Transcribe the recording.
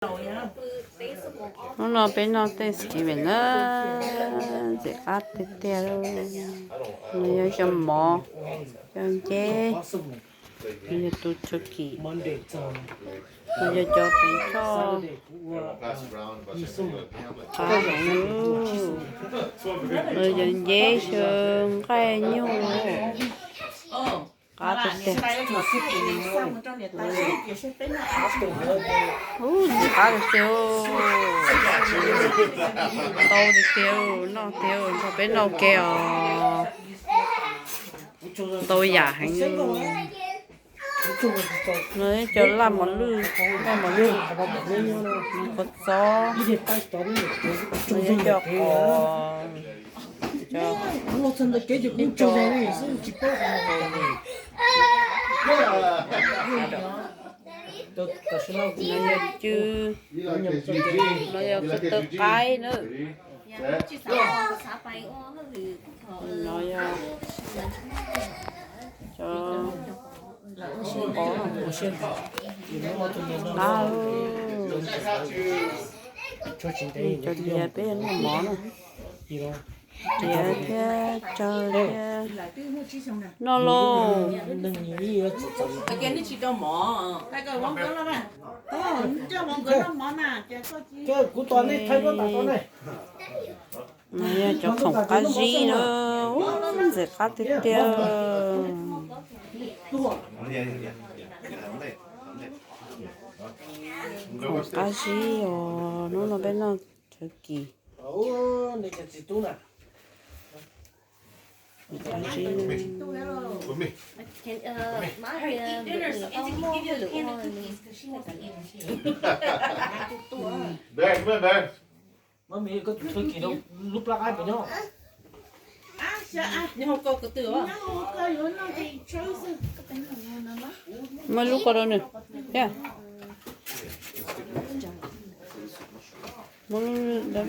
Hnub no peb noj Thanksgiving na, ntxim qab tiag tiag li. No yog cov mov, cov nceb, no yog tus turkey, no yog cov feem choj qab heev. No yog nceb xyaw nqaij nyuj, qab tiag tiag. Ub, ntxim qab tiag tiag. Ntau tiag tiag, noj tiag, nrog peb noj ke os. Ntau yam heev. No yog cov laj mos lwj, laj mos lwj, qhov txob, no yog cov qos, cov, ib co, no yog cw, no yog ko taw qaib na. No yog cov qos na. Cov tias peb noj mov na. Tiav thiab tsawg thiab. Noj lauj. No yog cov khoom qab zib na, ntxim qab tiag tiag. Khoom qab zib os, hnub no peb noj turkey. Khoom qab zib. Muab lub ko rau nws thiab. Muab lub,